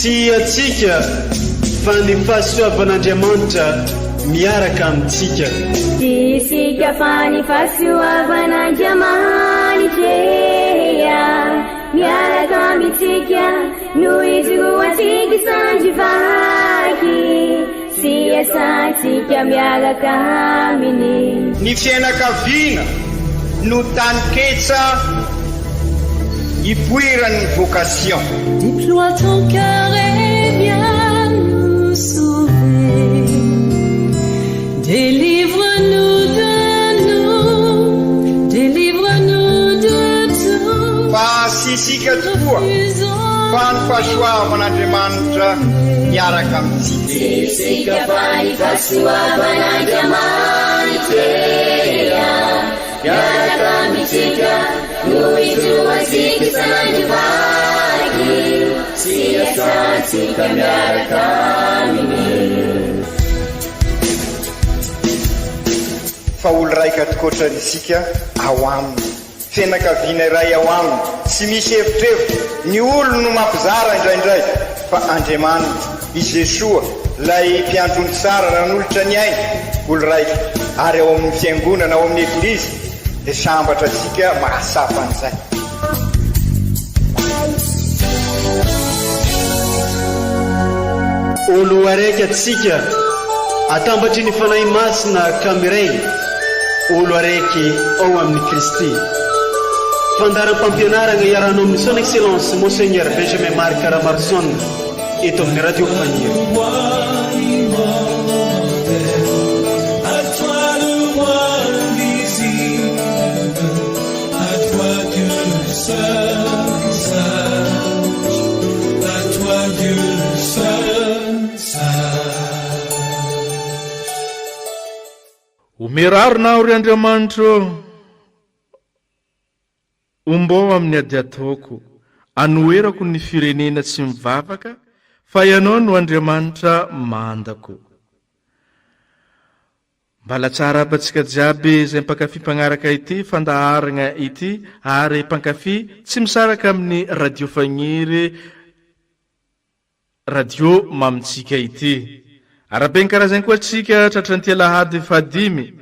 Tsy antsika fa ny fahasoavan'Andriamanitra miaraka amintsika. Tsy isika fa ny fahasoavan'Andriamanitra miaraka amintsika no ijoroantsika sandry vaky sy iasantsika miaraka aminy. Ny fiainakaviana no taninketsa ipoiran'ny vocation. Déploie ton cœur et viens nous sauver Délivre-nous de nous, délivre-nous de tout Fa tsy isika tokoa fa ny fahasoavan'Andriamanitra miaraka amintsika. Tsy isika fa ny fahasoavan'Andriamanitra miaraka amintsika no ijoroantsika isan'andro vaky sy iasantsika miaraka aminy. Fa olo raika tokoatra isika ao aminy. Fianakaviana iray ao aminy, tsy misy evitrevitra, ny olony no mampizara indraindray, fa Andriamanitra, i Jesoa, ilay mpiandry ondry tsara nanolotra ny ainy, olo raika, ary ao amin'ny fiangonana, ao amin'ny Eglizy, dia sambatra antsika mahatsapa an'izay. Olo araiky atsika, atambatry ny Fanahy Masina ka miray, olo araiky ao amin'i Kristy. Fandaharam-pampianaragna iarahanao amin'ny Son Excellence Monseigneur Benjamin Marc Ramaroson eto amin'ny Radio Faniry. Omeo rariny aho, ry Andriamanitra ô, ombao amin'ny ady ataoko. Anoherako ny firenena tsy mivavaka, fa Ianao no Andriamanitra mandako. Mbala tsara aby antsika jiaby izay mpankafy mpagnaraka ity fandaharagna ity ary mpankafy tsy misaraka amin'ny radio fagniry radio mamintsika ity. Arahabaina karazagny koa antsika tratran'ity alahady fahadimy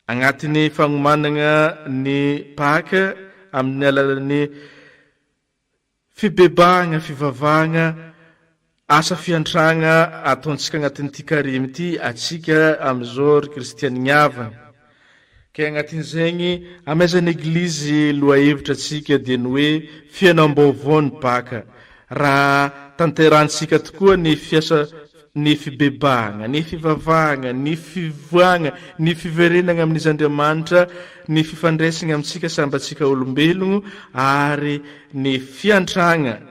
agnatin'ny fagnomanagna ny Paka amin'ny alalan'ny Fibebahagna, fivavahagna, asa fiantragna ataontsika agnatin'ity karemy ity atsika amizao ry kristianigny havagna. Ke agnatin'izegny, amaizan'ny Eglizy lohahevitra atsika dia ny hoe fiainam-baovao ny Paka. Raha tanterahantsika tokoa ny fiasa ny fibebahagna, ny fivavahagna, ny fivoahagna, ny fiverenagna amin'Izy Andriamanitra, ny fifandraisagna amintsika samby antsika olombelogno ary ny fiantragna,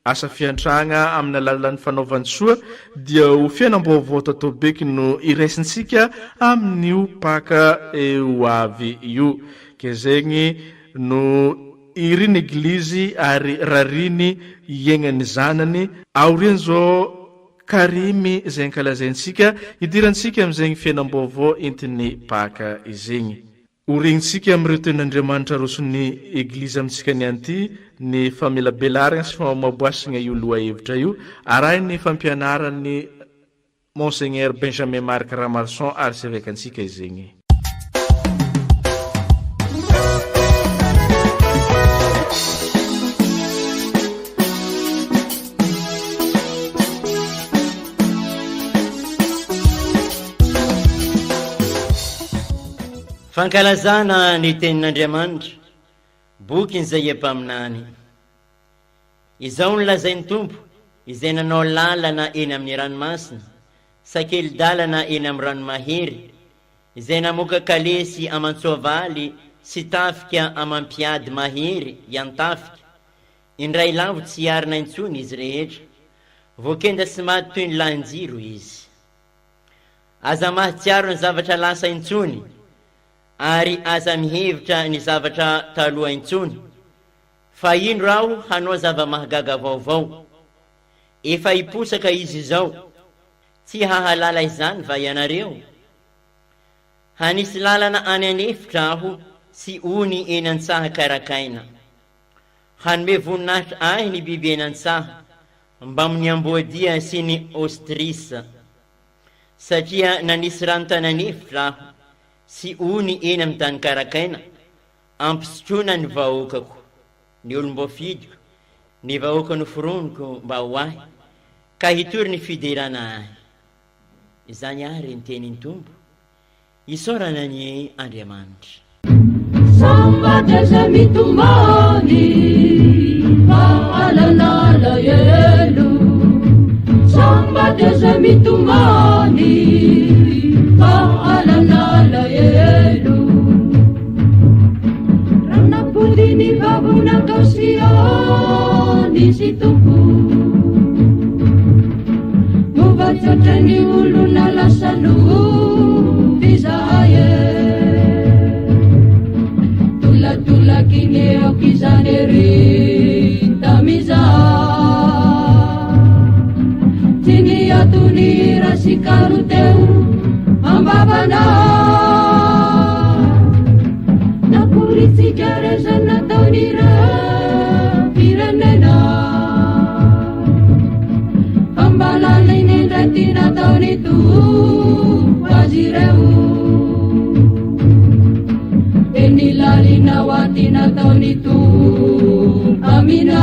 asa fiantragna amin'ny alalan'ny fanaovan-tsoa dia ho fiainam-baovao tataobeky no iraisintsika amin'io Paka ho avy io. Ke zegny no irin'ny Eglizy ary rariny hiaignan'ny zanany aorian'izao Karemy izay ankalazaintsika, hidirantsika amin'izegny fiainam-baovao entin'ny Paka izegny. Ho regnintsika amin'ireo tenin'Andriamanitra aroson'ny Eglizy amintsika niany ity ny famelabelaragna sy famoaboasagna io lohahevitra io, arahin'ny fampianaran'ny Monseigneur Benjamin Marc Ramarson Arsevekantsika izegny. Fankalazana ny Tenin'Andriamanitra, bokin'Izaia mpaminany. Izao no lazain'ny Tompo, izay nanao lalana eny amin'ny ranomasina, sakeli-dalana eny amin'ny rano mahery, izay namoaka kalesy aman-tsoavaly sy tafika amam-piady mahery hiantafika, indray lavo tsy hiarina intsony izy rehetra, voakenda sy maty toy ny lahin-jiro izy. Aza mahatsiaro ny zavatra lasa intsony, ary aza mihevitra ny zavatra taloha intsony, Fa indro aho hanao zava-mahagaga vaovao. Efa hiposaka izy izao. Tsy hahalala izany va ianareo? Hanisy lalana any an'efitra aho sy ony eny an-tsaha karakaina. Hanome voninahitra ahy ny biby eny an-tsaha. mbamin'ny amboadia sy ny ostrisa, satria nanisy rano tany an'efitra Aho, sy ony eny amin'ny tany karakaina, hampisotroina ny vahoakako, ny olom-boafidiko, ny vahoaka noforoniko mba ho Ahy, ka hitory ny fiderana Ahy. Izany àry ny tenin'ny Tompo. Isaorana anie Andriamanitra. Sambatra izay mitomany fa hanana alahelo. Sambatra izay mitomany fa hanana alahelo. Raha nampody ny vavona tao Siona izy Tompo. Mova tsotra ny olona lasa nofy izahay e. Tolatolaky ny aoka izany ery tamiza. Tsy niato ny hira sy kalo teo am-bavanao. Naporitsika re zay nataon'ireo firenena. Fambalalina indray ty nataon'i Tompo azy ireo. Teny lalina ho aty nataon'i Tompo amina.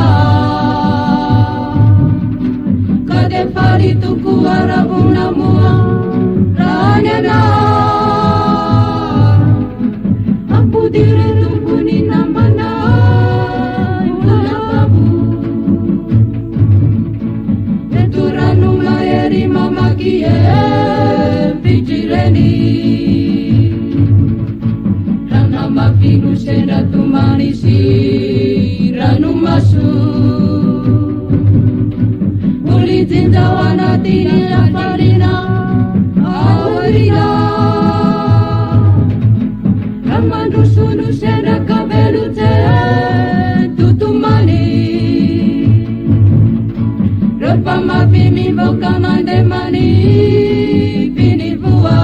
Ka dia faly tokoa raha vao namoha raha ny anao. Ampody re Tompo ny namana mbola babo. Eto rano mahery mamaky empitr'ireny. Rano mafy no sendra tomany sy ranomaso. Olijinja ao anatin'ny hafaliana aoriana. Raha mandroso no sendra ka velotse totomany. Rehefa mafy mivoaka mandeha manipy ny voa.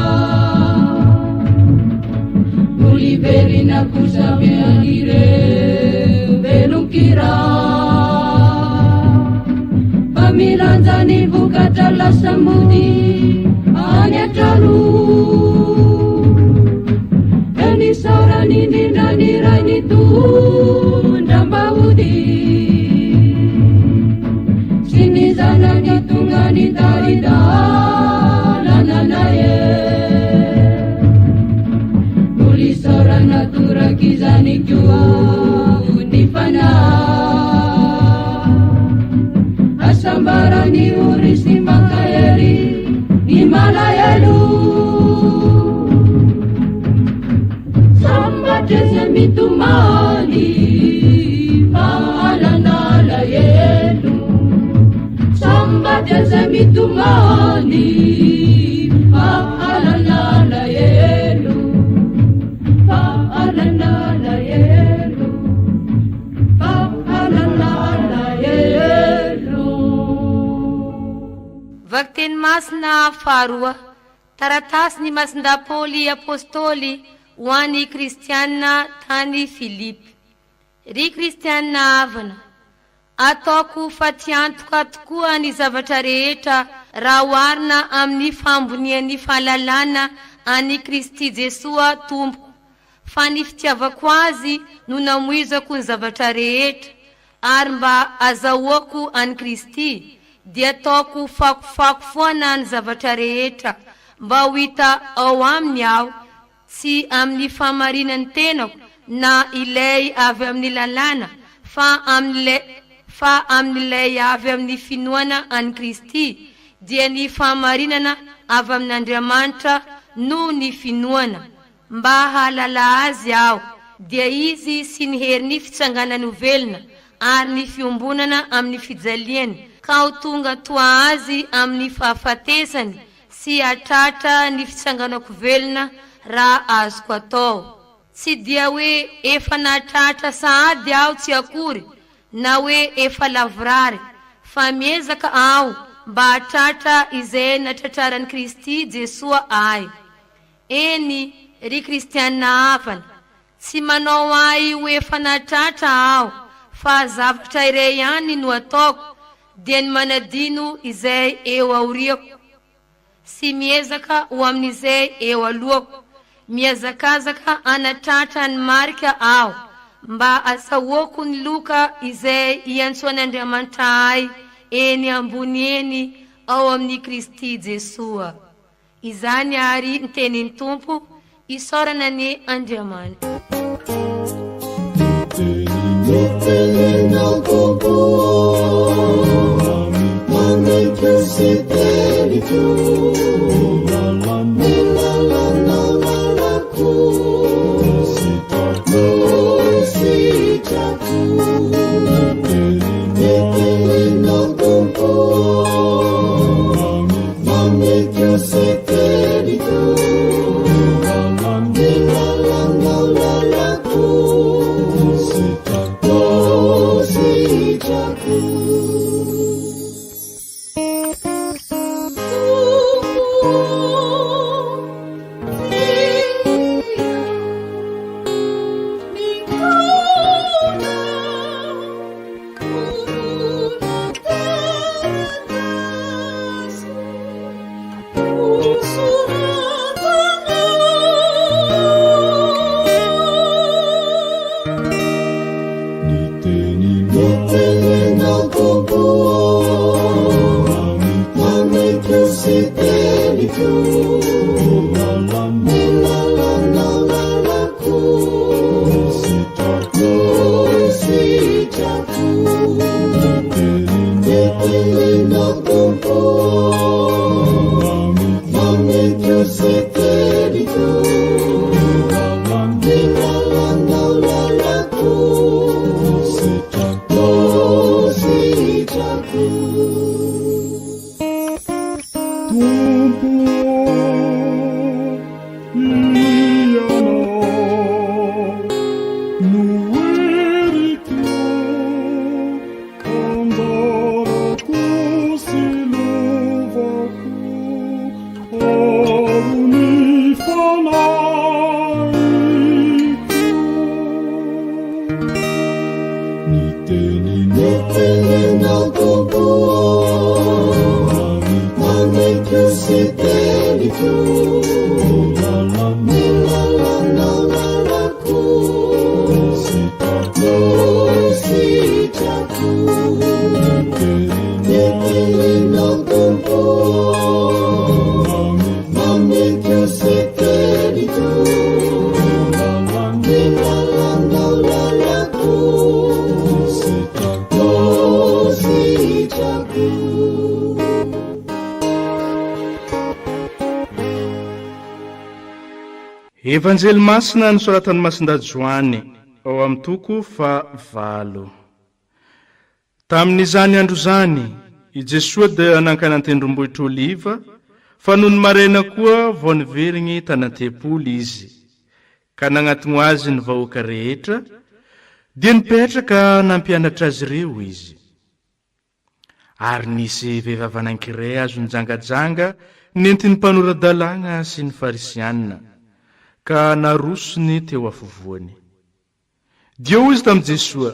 Oliverina kosa mian'ireo velon-kira. Fa milanja ny vokatra lasa mody any an-trano. Eo nisaorany indrindra ny Ray nitondra mba hody. Sy ny zanany tonga nitari-dalana anay e. Mbola isaorana torak'izany koa ny fanahy. Hasambaran'ny ory sy mankahery ny malahelo. Sambatra izay mitomany fa hanana alahelo. Sambatra izay mitomany fa hanana alahelo. Fa hanana alahelo. Fa hanana alahelo. Vakiteny masina faharoa Taratasin'i Masindahy Paoly Apostoly ho an'ny Kristianina tany Filipy. Ry Kristianina havana, ataoko fatiantoka tokoa ny zavatra rehetra raha oharina amin'ny fahambonian'ny fahalalana an'i Kristy Jesoa Tompoko, fa ny fitiavako Azy no namoizako ny zavatra rehetra, ary mba azahoako an'i Kristy, dia ataoko fakofako foana ny zavatra rehetra, mba ho hita ao Aminy aho, tsy amin'ny fahamarinan'ny tenako na ilay avy amin'ny lalàna, fa amin'ilay fa amin'ilay avy amin'ny finoana an'i Kristy, dia ny fahamarinana avy amin'Andriamanitra noho ny finoana. Mba hahalala Azy aho, dia Izy sy ny herin'ny fitsanganany ho velona, ary ny fiombonana amin'ny fijaliany, ka ho tonga toa Azy amin'ny fahafatesany sy hahatratra ny fitsanganako velona raha azoko atao. Tsy dia hoe efa nahatratra sahady aho tsy akory, na hoe efa lavorary, fa miezaka aho mba hahatratra izay natratraran'i Kristy Jesoa ahy. Eny, ry kristiana havana, tsy manao ahy ho efa nahatratra aho, fa zavatra iray ihany no ataoko, dia ny manadino izay eo aoriako sy miezaka ho amin'izay eo alohako. Mihazakazaka hanatratra ny marika aho mba asahoako ny loka izay iantsoan'Andriamanitra ahy eny ambony eny ao amin'i Kristy Jesoa. Izany àry ny tenin'ny Tompo, isaorana anie Andriamanitra. Ny teninao Tompo ô, mamiko sy teniko, ny lalanao lalako, no sitrako. Ny teninao Tompo ô, mamiko sy teniko, ny lalanao lalako, no sitrako. Evanjely masina nosoratan'i Masindahy Joany ao amin'ny toko fahavalo. Tamin'izany andro izany, i Jesoa dia nankany an-tendrombohitra Oliva, fa nony maraina koa vao niverigny tany an-tempoly Izy, ka nagnatogno Azy ny vahoaka rehetra, dia nipetraka nampianatra azy ireo Izy. Ary nisy vehivavy anankiray azo nijangajanga nentin'ny mpanora-dalàgna sy ny Farisianina, ka narosony teo afovoany. Dia hoy izy tamin'i Jesoa,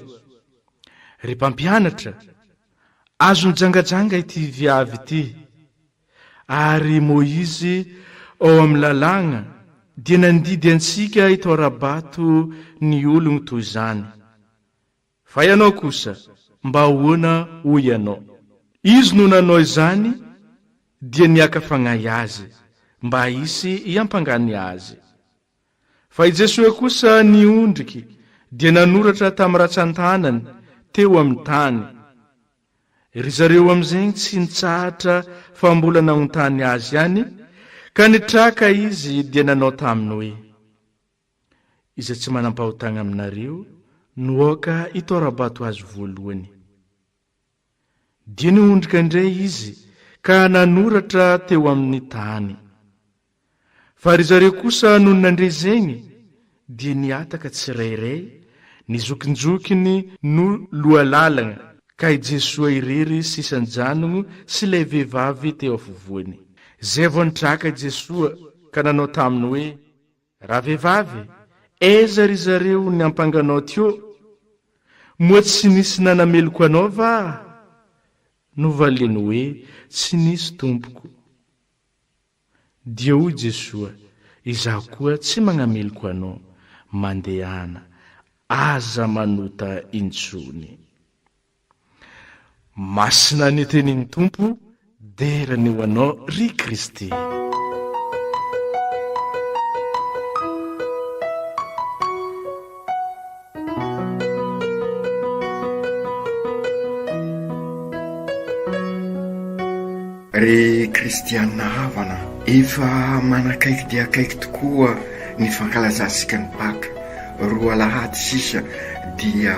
Ry Mpampianatra, azo nijangajanga ity viavy ity, ary Môizy ao amin'ny lalàgna dia nandidy antsika hitaora-bato ny ologno toy izany. Fa ianao kosa, mba ahoana hoy ianao? Izy no nanao izany dia niaka fagnahy azy, mba hisy hiampangany azy. Fa i Jesoa kosa niondriky dia nanoratra tamin'ny ratsan-tanany teo amin'ny tany. Ry zareo amin'izegny tsy nitsahatra fa mbola nagnontany azy ihany, ka nitraka izy dia nanao taminy hoe, Izay tsy manam-pahotagna aminareo no aoka hitaora-bato azy voalohany. Dia niondrika indray izy ka nanoratra teo amin'ny tany. Fa ry zareo kosa nony nandre izegny dia nihataka tsirairay, ny zokinjokiny no loha-lalagna, ka i Jesoa irery sisa nijanogno sy ilay vehivavy teo afovoany. Zay vao nitraka i Jesoa ka nanao taminy hoe, Ravehivavy, aiza ry zareo niampanganao teo? Moa tsy nisy nanameloka anao va? Novaliany hoe, Tsy nisy, Tompoko. Dia hoy Jesoa, Izaho koa tsy magnameloka anao, mandehana, aza manota intsony. Masina ny tenin'ny Tompo, dera ny ho anao ry Kristy. Ry kristianina havana, efa manakaiky dia akaiky tokoa ny fankalazantsika ny Paka. Roa alahady sisa dia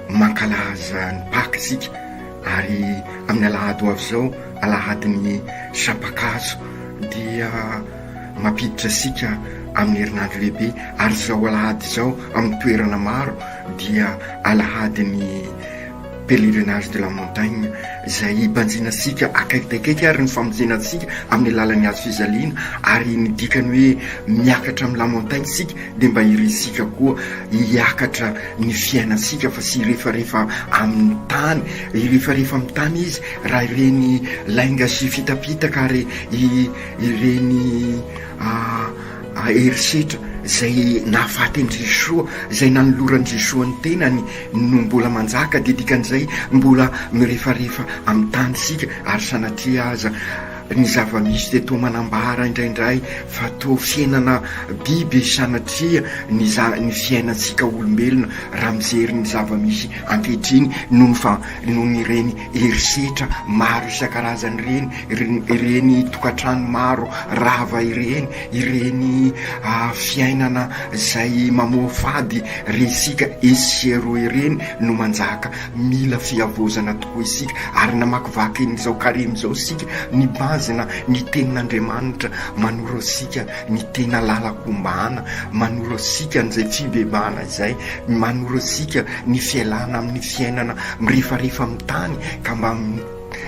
mankalaza ny Paka isika ary amin'ny alahady ho avy izao, alahadin'ny Sampakazo, dia mampiditra antsika amin'ny herinandro lehibe ary izao alahady izao amin'ny toerana maro dia alahadin'ny pèlerinage de la montagne izay hibanjina antsika akaiky dia akaiky ary ny famonjena antsika amin'ny alalan'ny hazo fijaliana ary ny dikany hoe miakatra amin'ny la montagne isika dia mba irintsika koa hiakatra ny fiainantsika fa tsy hirefarefa amin'ny tany hirefarefa amin'ny tany izy raha ireny lainga sy fitapitaka ary ireny herisetra izay nahafaty an'i Jesoa, izay nanoloran'i Jesoa ny tenany no mbola manjaka dia dikan'izay mbola mirefarefa amin'ny tany isika ary sanatria aza ny zava-misy dia toa manambara indraindray fa toa fiainana biby sanatria ny ny fiainantsika olombelona raha mijery ny zava-misy ankehitriny noho ny fa noho ny ireny herisetra maro isan-karazany ireny, ireny tokantrano maro rava ireny, ireny fiainana izay mamoafady resika etsy sy eroa ireny no manjaka. Mila fihavaozana tokoa isika ary namakivaky an'izao karemy izao isika nibanjina ny tenin'Andriamanitra manoro antsika ny tena lalam-pombana, manoro antsika an'izay fibebahana izay, manoro antsika ny fialana amin'ny fiainana mirefarefa amin'ny tany ka mba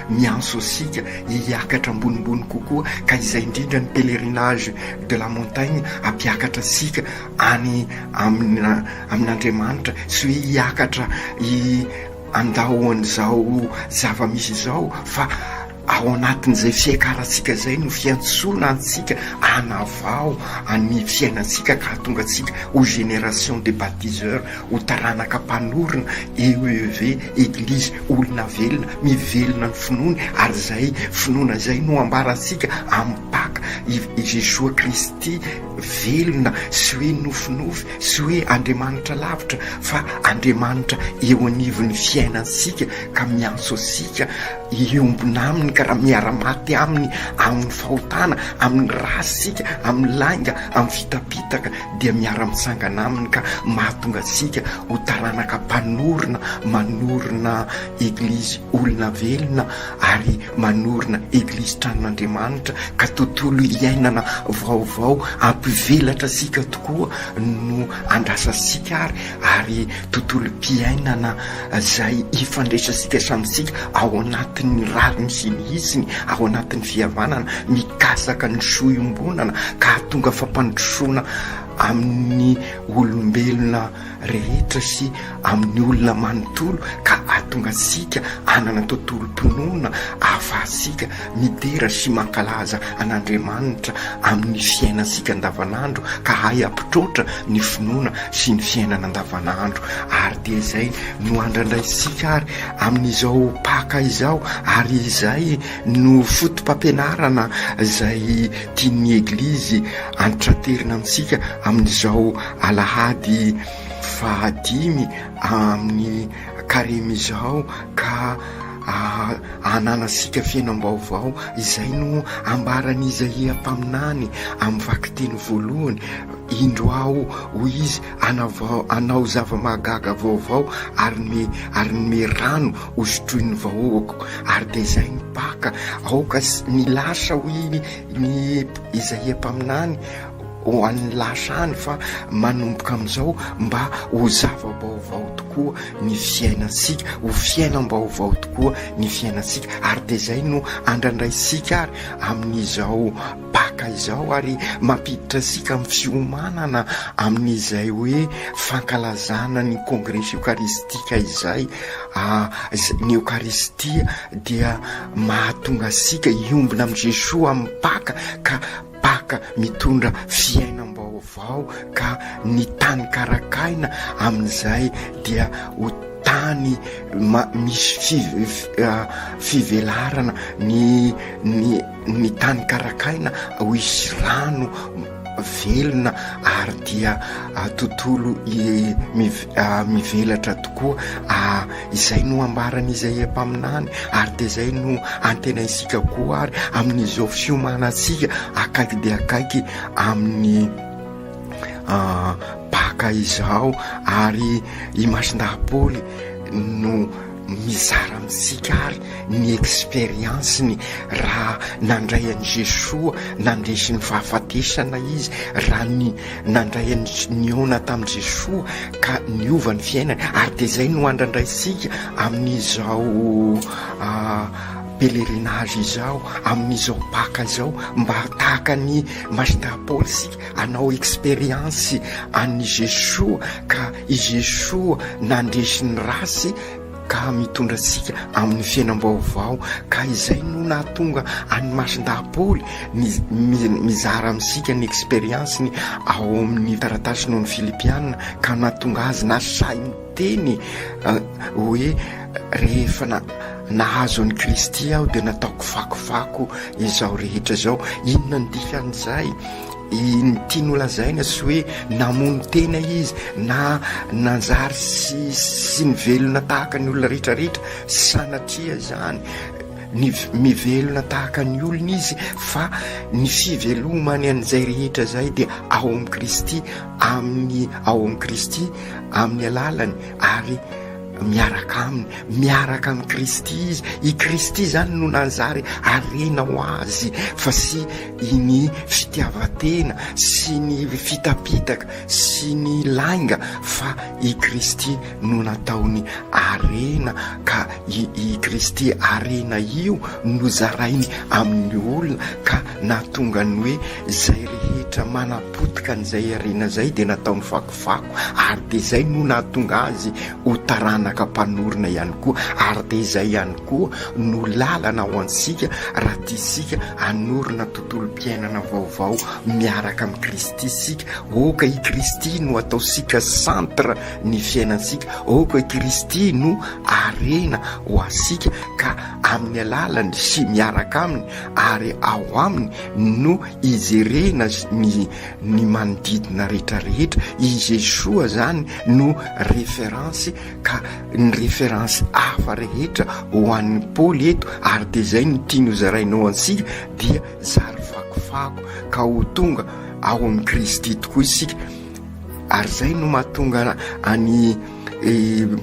miantso antsika hiakatra ambonimbony kokoa ka izay indrindra ny pèlerinage de la montagne hampiakatra antsika any amin'Andriamanitra sy hoe hiakatra handao an'izao zava-misy izao fa Ao anatin'izay fiakarantsika izay no fiantsoana antsika hanavao ny fiainantsika ka hahatonga antsika ho génération de baptiseurs, ho taranaka mpanorina, EEV, Eglizy olona velona, mivelona ny finoany ary izay finoana izay no ambarantsika amin'ny Paka, i Jesoa Kristy velona sy hoe nofinofy sy hoe Andriamanitra lavitra fa Andriamanitra eo anivon'ny fiainantsika ka miantso antsika hiombona aminy ka raha miara-maty aminy amin'ny fahotana, amin'ny ratsy isika, amin'ny lainga, amin'ny fitapitaka dia miara-mitsangana aminy ka mahatonga antsika ho taranaka mpanorina, manorina eglizy olona velona ary manorina eglizy tranon'Andriamanitra ka tontolo iainana vaovao hampivelatra antsika tokoa no andrasantsika ary ary tontolom-piainana izay ifandraisantsika samy isika ao anatin'ny rariny sy ny hitsiny, ao anatin'ny fihavanana, mikasaka ny soa iombonana ka hahatonga fampandrosoana amin'ny olombelona rehetra sy amin'ny olona manontolo ka hahatonga antsika hanana tontolom-pinoana ahafahantsika midera sy mankalaza an'Andriamanitra amin'ny fiainantsika andavanandro ka hahay hampitroatra ny finoana sy ny fiainana andavanandro ary dia izay no andrandraintsika ary amin'izao Paka izao ary izay no foto-pampianarana izay tian'ny Eglizy antraterina amintsika amin'izao alahady fahadimy amin'ny Karemy izao ka hananantsika fiainam-baovao izay no ambaran'Izaia mpaminany amin'ny vakiteny voalohany Indro aho, hoy izy, hanavao, hanao zava-mahagaga vaovao ary nome, ary nome rano hosotroin'ny vahoako. Ary dia izay ny Paka. Aoka ny lasa, hoy ny Izaia mpaminany, ho an'ny lasa any, fa manomboka amin'izao mba ho zava-baovao tokoa. tokoa ny fiainantsika, ho fiainam-baovao tokoa ny fiainantsika, ary dia izay no andrandraintsika ary amin'izao Paka izao ary mampiditra antsika amin'ny fiomanana amin'izay hoe fankalazana ny Kongresy Eokaristika izay. Ny Eokaristia dia mahatonga antsika hiombona amin'i Jesoa amin'ny Paka ka Paka mitondra fiainam-baovao ka ny tany karakaina amin'izay dia ho tany misy fivelarana ny ny ny tany karakaina ho hisy rano velona ary dia tontolo mivelatra tokoa. Izay no ambaran'Izaia mpaminany ary dia izay no antenaintsika koa ary amin'izao fiomanantsika akaiky dia akaiky amin'ny Paka izao ary i Masindahy Paoly no mizara amintsika ary ny expérience-ny raha nandray an'i Jesoa nandresy ny fahafatesana izy, raha ny nandray an'i nihaona tamin'i Jesoa ka niova ny fiainany ary dia izay no andrandraintsika amin'izao pèlerinage izao, amin'izao Paka izao mba tahaka an'i Masindahy Paoly isika hanao expérience an'i Jesoa ka i Jesoa nandresy ny ratsy ka mitondra antsika amin'ny fiainam-baovao ka izay no nahatonga an'i Masindahy Paoly mizara amintsika ny expérience-ny ao amin'ny taratasy noho ny Filipiana ka nahatonga azy nasahy niteny hoe rehefa nahazo an'i Kristy aho dia nataoko fakofako izao rehetra izao. Inona ny dikan'izay? Ny tiany holazaina sy hoe namono tena izy na nanjary sy sy nivelona tahaka ny olona rehetra rehetra, sanatria izany, ny mivelona tahaka ny olona izy fa ny fivelomany an'izay rehetra izay dia ao amin'i Kristy, amin'ny ao amin'i Kristy, amin'ny alalany ary miaraka aminy, miaraka amin'i Kristy izy, i Kristy izany no nanjary harena ho azy fa sy ny fitiavan-tena sy ny fitapitaka sy ny lainga fa i Kristy no nataony harena ka i i Kristy harena io no zarainy amin'ny olona ka nahatonga ny hoe izay rehetra manapotika an'izay harena izay dia nataony fakofako ary dia izay no nahatonga azy ho taranaka mpanorina ihany koa ary dia izay ihany koa no lalana ho antsika raha tiantsika hanorina tontolom-piainana vaovao miaraka amin'i Kristy isika. Aoka i Kristy no ataontsika centre ny fiainantsika, aoka i Kristy no harena ho antsika ka amin'ny alalany sy miaraka aminy ary ao aminy no ijerena ny ny manodidina rehetra rehetra, i Jesoa zany no référence ka ny référence hafa rehetra ho an'i Paoly eto ary dia izay no tiany ho zaraina ho antsika dia zary fakofako ka ho tonga ao amin'i Kristy tokoa isika ary izay no mahatonga an'i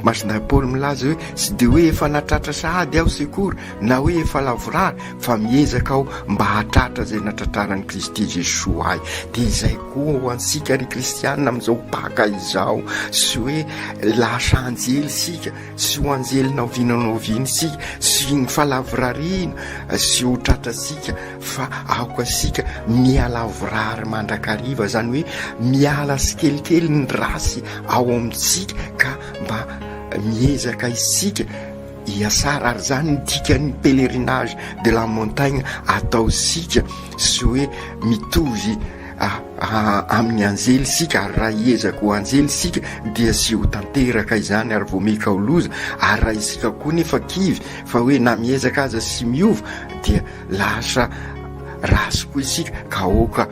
Masindahy Paoly milaza hoe tsy dia hoe efa natratra sahady aho sekory na hoe efa lavorary fa miezaka aho mba hahatratra izay natratraran'i Kristy Jesoa ahy. Dia izay koa ho antsika ry kristianina amin'izao Paka izao, tsy hoe lasa anjely isika, tsy ho anjely na oviana na oviana isika, tsy ny fahalavorariana sy ho tratrantsika fa aoka isika mihalavorary mandrakariva, izany hoe miala tsikelikely ny ratsy ao amintsika ka mba miezaka isika Hiasara ary izany ny dikan'ny pèlerinage de la montagne ataosika sy hoe mitovy amin'ny anjely isika ary raha hiezaka ho anjely isika dia tsy ho tanteraka izany ary vao maika ho loza ary raha isika koa nefa kivy fa hoe na miezaka aza sy miova dia lasa ratsy koa isika ka aoka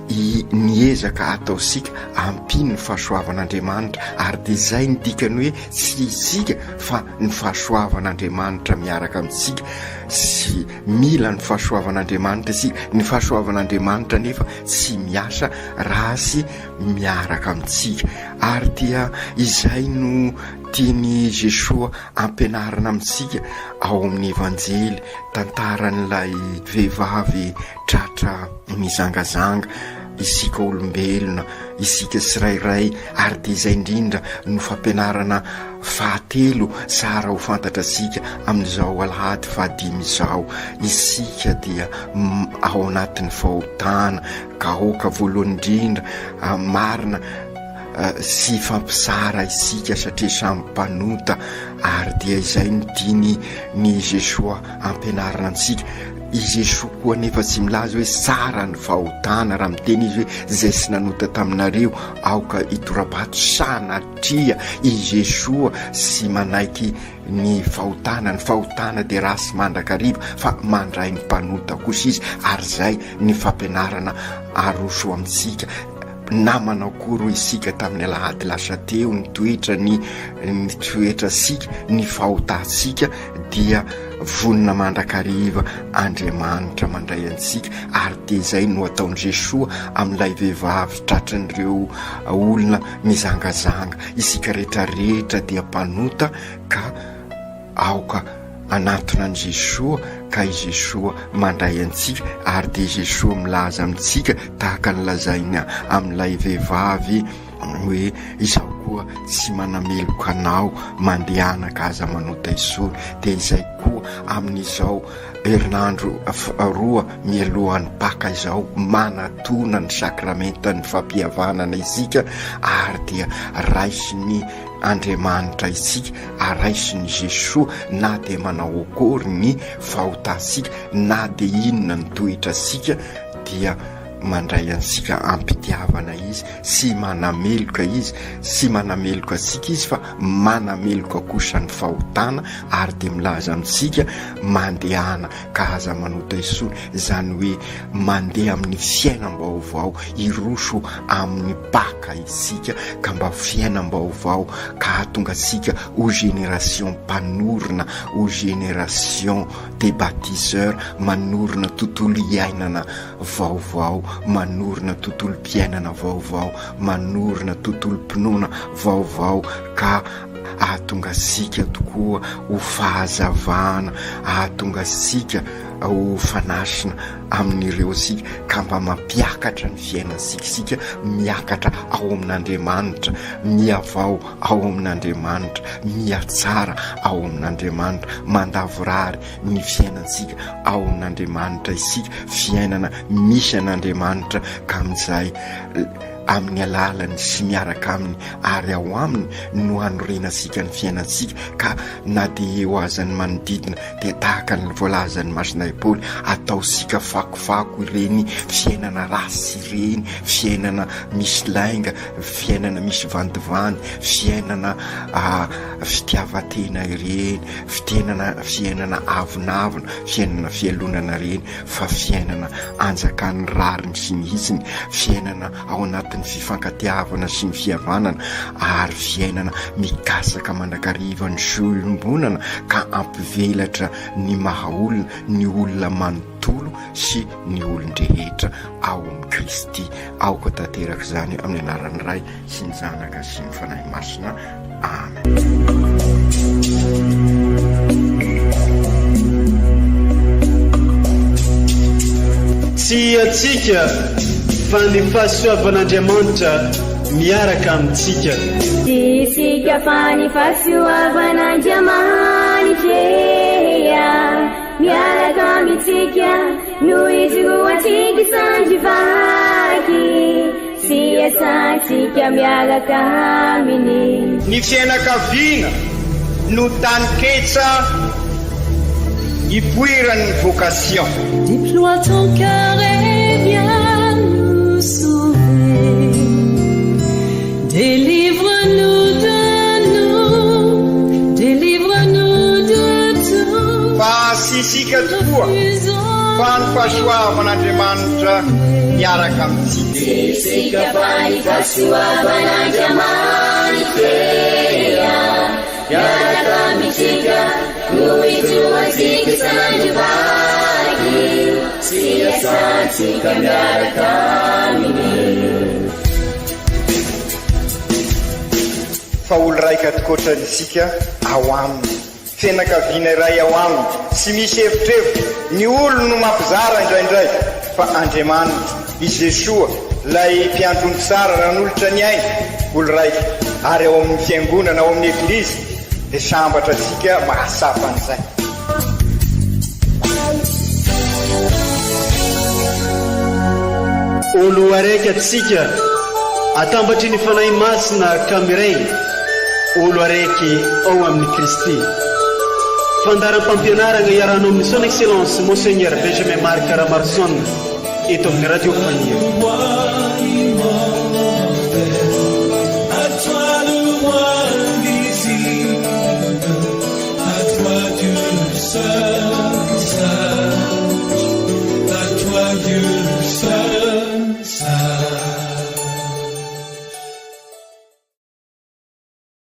ny ezaka ataosika ampino ny fahasoavan'Andriamanitra ary dia izay ny dikany hoe tsy isika fa ny fahasoavan'Andriamanitra miaraka amintsika sy mila ny fahasoavan'Andriamanitra isika, ny fahasoavan'Andriamanitra anefa tsy miasa raha tsy miaraka amintsika ary dia izay no tian'i Jesoa ampianarina amintsika ao amin'ny Evanjely, tantaran'ilay vehivavy tratra mizangazanga isika olombelona. isika tsirairay ary dia izay indrindra no fampianarana fahatelo tsara ho fantatra antsika amin'izao alahady fahadimy izao. Isika dia ao anatin'ny fahotana ka aoka voalohany indrindra marina sy hifampisara isika satria samy mpanota ary dia izay no tiany ny Jesoa ampianarina antsika. I Jesoa koa anefa tsy milaza hoe tsara ny fahotana raha miteny izy hoe izay tsy nanota taminareo aoka hitora-bato sanatria i Jesoa tsy manaiky ny fahotana, ny fahotana dia ratsy mandrakariva fa mandray ny mpanota kosa izy ary izay ny fampianarana aroso amintsika. Namana koa roa isika tamin'ny alahady lasa teo, ny toetra ny ny toetrasika, ny fahotantsika dia vonona mandrakariva Andriamanitra mandray antsika ary dia izay no ataon'i Jesoa amin'ilay vehivavy tratran'ireo olona mizangazanga. Isika rehetra rehetra dia mpanota ka Aoka hanatona an'i Jesoa ka i Jesoa mandray antsika ary dia Jesoa milaza amintsika tahaka ny lazainy amin'ilay vehivavy hoe izaho koa tsy manameloka anao mandehana ka aza manota intsony dia izay koa amin'izao herinandro roa mialohan'ny Paka izao manatona ny sakramentan'ny fampihavanana isika ary dia raisin'ny Andriamanitra isika ary raisin'i Jesoa na dia manao akory ny fahotantsika na dia inona ny toetrasika dia mandray antsika am-pitiavana Izy, tsy manameloka Izy, tsy manameloka antsika Izy fa manameloka kosa ny fahotana ary dia milaza amintsika mandehana ka aza manota intsony, izany hoe mandeha amin'ny fiainam-baovao, hiroso amin'ny Paka isika ka mba fiainam-baovao ka hahatonga antsika ho génération mpanorina, ho génération des bâtisseurs, manorina tontolo iainana vaovao, manorina tontolom-piainana vaovao, manorina tontolom-pinoana vaovao ka hahatonga antsika tokoa ho fahazavana, hahatonga antsika ho fanasina amin'ireo isika ka mba mampiakatra ny fiainantsika isika, miakatra ao amin'Andriamanitra, mihavao ao amin'Andriamanitra, mihatsara ao amin'Andriamanitra, mandavorary ny fiainantsika ao amin'Andriamanitra isika, fiainana misy an'Andriamanitra ka amin'izay amin'ny alalany sy miaraka aminy ary ao aminy no hanorenantsika ny fiainantsika ka na dia eo aza ny manodidina dia tahaka ny voalazan'i Masinahy Paoly, ataontsika fakofako ireny fiainana ratsy ireny, fiainana misy lainga, fiainana misy vandivandy, fiainana fitiavan-tena ireny, fitenana fiainana avonavona, fiainana fialonana ireny, fa fiainana anjakan'ny rariny sy ny hitsiny, fiainana ao anatin'ny fifankatiavana sy ny fihavanana ary fiainana mikasaka mandrakariva ny zo iombonana ka hampivelatra ny maha olona ny olona manontolo sy ny olon-drehetra ao amin'i Kristy. Aoka tanteraka izany amin'ny anaran'ny Ray sy ny Zanaka sy ny Fanahy Masina. Amen. Tsy antsika fa ny fahasoavan'Andriamanitra miaraka amintsika. Tsy isika fa ny fahasoavan'Andriamanitra miaraka amintsika no ijoroantsika sandry vaky. Sy iasantsika miaraka aminy. Ny fiainakaviana no taninketsa ipoiran'ny vocation. Déploie ton cœur et viens nous sauver Délivre-nous de nous, délivre-nous de tout Fa tsy isika tokoa fa ny fahasoavan'Andriamanitra miaraka amintsika. Tsy isika fa ny fahasoavan'Andriamanitra miaraka amintsika no ijoroantsika sandry vaky sy iasantsika miaraka aminy. Fa olo raika tokoatra isika ao aminy. Fianakaviana iray ao aminy, tsy misy evitrevitra, ny olony no mampizara indraindray, fa Andriamanitra, i Jesoa, Ilay mpiandry ondry tsara nanolotra ny ainy ho olo-raika, ary ao amin'ny Fiangonana, ao amin'ny Eglizy, dia sambatra isika mahatsapa an'izay. Olo araiky atsika atambatry ny Fanahy Masina ka miray olo araiky ao amin'i Kristy. Fandaharam-pampianaragna iarahanao amin'ny Son Excellence Monseigneur Benjamin Marc Ramaroson eto amin'ny Radio Faniry.